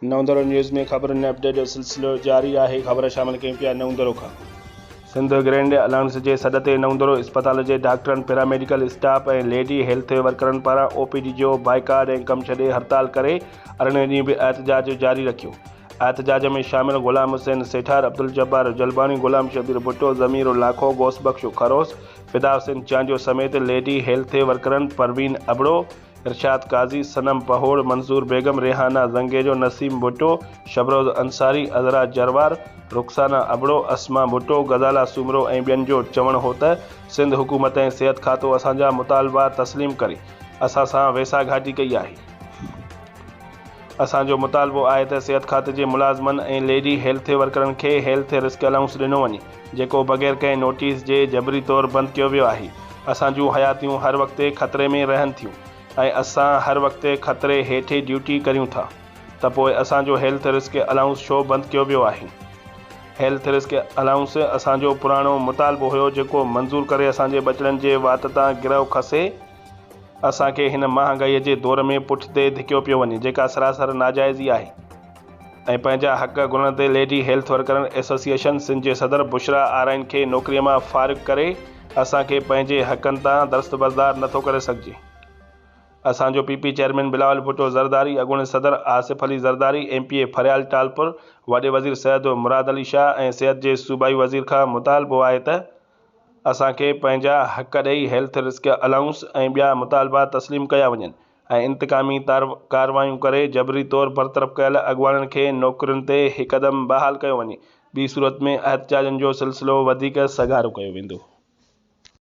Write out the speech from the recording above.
نئون دڙو نيوز ۾ خبرن ۽ اپڊيٽ جو سلسلو جاري آهي خبر شامل ڪيون پيا نئون دڙو کان. سنڌ گرينڊ الائنس جي سڏ تي نئون دڙو اسپتال جي ڊاڪٽرن، پيراميڊيڪل اسٽاف ۽ ليڊي هيلٿ ورڪرن پاران او پي ڊي جو بائيڪاٽ ۽ ڪم ڇڏي هڙتال ڪري ارڙهين ڏينهن به احتجاج جاري رکيو. احتجاج ۾ شامل غلام حسين سيٺار، عبدالجبار جلباڻي، غلام شبير ڀٽو، ضمير لاکو، غوث بخش خروس، فدا حسين چانڊيو سميت ليڊي هيلٿ ورڪرن پروين ابڙو، ارشاد قاضي، صنم پهوڙ، منظور بيگم، ريحانه زنگيجو، نسيم ڀٽو، شبروز انصاري، عذرا جروار، رخسانه ابڙو، اسما ڀٽو، غزاله سومرو ۽ ٻين جو چوڻ هو ته سنڌ حڪومت ۽ صحت کاتو اسان جا مطالبا تسليم ڪري اسان سان ويساهه گهاٽي ڪئي آهي. اسان جو مطالبو آهي ته صحت کاتي جي ملازمن ۽ ليڊي هيلٿ ورڪرن کي هيلٿ رسڪ الائونس ڏنو وڃي جيڪو بغير ڪنهن نوٽيس جي جبري طور بند ڪيو ويو آهي. اسان جون حياتيون هر وقت خطري ۾ رهن ٿيون ۽ اسان هر وقت خطري هيٺ ڊيوٽي ڪريون ٿا ته پوء اسان جو هيلٿ رسڪ الائونس ڇو بند ڪيو ويو آهي؟ هيلٿ رسڪ الائونس اسان جو پراڻو مطالبو هيو جيڪو منظور ڪري اسان جي ٻچڙن جي وات تان گرهه کسي اسان کي هن مهانگائي جي دور ۾ پٺتي ڌڪيو پيو وڃي جيڪا سراسر ناجائزي آهي ۽ پنهنجا حق گهرڻ تي ليڊي هيلٿ ورڪرن ايسوسيئيشن سنڌ جي صدر بشريٰ آرائين کي نوڪري مان فارغ ڪري اسان کي پنهنجي حقن تان دستبردار نٿو ڪري سگهجي. اسان جو P P chairman Bilawal Bhutto Zardari, اڳوڻي صدر Asif Ali Zardari, M P A Faryal Talpur, وڏي وزير سيد مراد علي شاهه ۽ صحت جي صوبائي وزير کان مطالبو آهي ته اسان کي پنهنجا حق ڏئي هيلٿ رسڪ الائونس ۽ ٻيا مطالبا تسليم ڪيا وڃن ۽ انتقامي ڪارروايون ڪري جبري طور برطرف ڪيل اڳواڻن کي نوڪرين تي هڪدم بحال ڪيو وڃي ٻي صورت ۾ احتجاجن جو سلسلو وڌيڪ سگهارو ڪيو ويندو.